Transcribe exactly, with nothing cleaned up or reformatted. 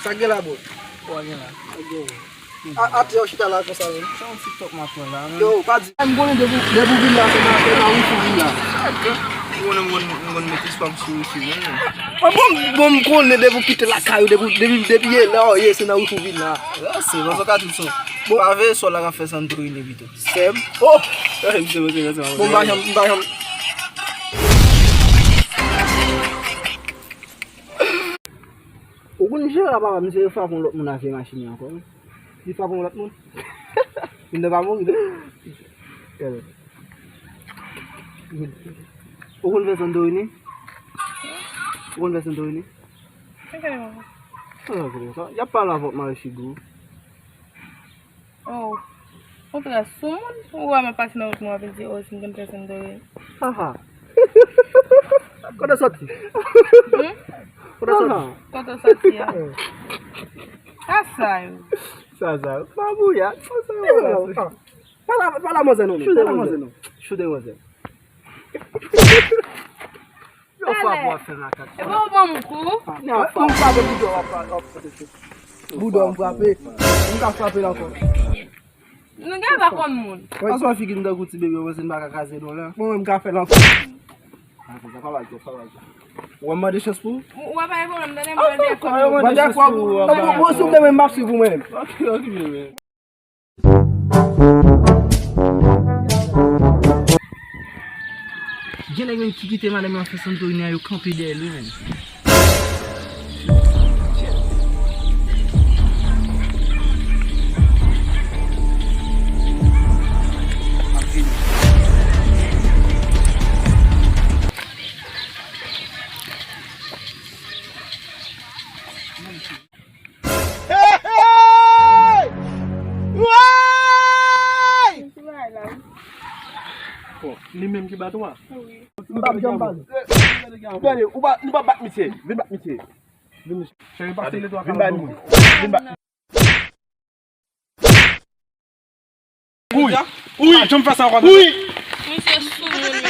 Sa k gen la, bro? Sa k gen la? Sa k gen la? A, atè w chita la konsa menm. Se yon TikTok m ap fè la, menm. Yo, pa di. M konnen depi, depi w vin la, se nan, se nan wifi w vin la. M konnen m konn, m konn met espas sou wifi, menm. Bon, bon, bon, m konnen depi w kite lakay ou, depi, depi, depi ye la, w ye, se nan wifi w vin la. Yo, se bon, sa w ka di, son. Bon. Pa veye sòl la k ap fè Santorini pito. Sèm. Oh! Bon, m pa janm, m pa janm. Ou konn jere papa m, se frape yon lòt moun a vye machin nan ankò, wi. Li frape yon lòt moun. Moun nan pa mouri, non. Ou konn fè Santorini? Ou konn fè Santorini? Sa k ap pale avè w, mari Chigou? Oh. Ou trè soumoun, ou wè m ap pase nan wout mwen, w ap vin di, oh, si m konn fè Santorini. Haha. Kote w soti? Hmm? Kote w soti? Kote w soti a? Sa sa yo? Sa sa yo? Mamouyad, sa sa yo? Pale, pale manzè non, pale manzè non. Chou de manzè. Yo frape w ap fè makak. E pa w ban m kou? Non, m frape bouda w ap, ap, ap, bouda w m frape. M ka frape l ankò. Nou gen pa konn moun. Paske w figi m tankou ti bebe, w panse m pa ka kraze non la. Mwen menm m ka fè l ankò. Sa pa mal twòp, sa pa mal twòp. Ou wè m mande chans pou ou? Ou wè pa gen pwoblèm, tande m mande fò. Mande fò pou ou. Mwen sou mwen menm m ap swiv ou mwen menm. Ok, ok, bebe. Gen nèg menm ki kite madanm yo ap fè Santorini a, yo kanpe dèyè l wi menm. Hey! Hey! Woy! Bon, li menm ki bat ou a? Wi. M p ap janm pale. Gade, ou pa, nou pa bat misye. Vin bat misye. Vin, cheri, pase le twa vin bat li. Vin bat. Wi, wi, janm fè sa ankò. Wi. Misye soumoun.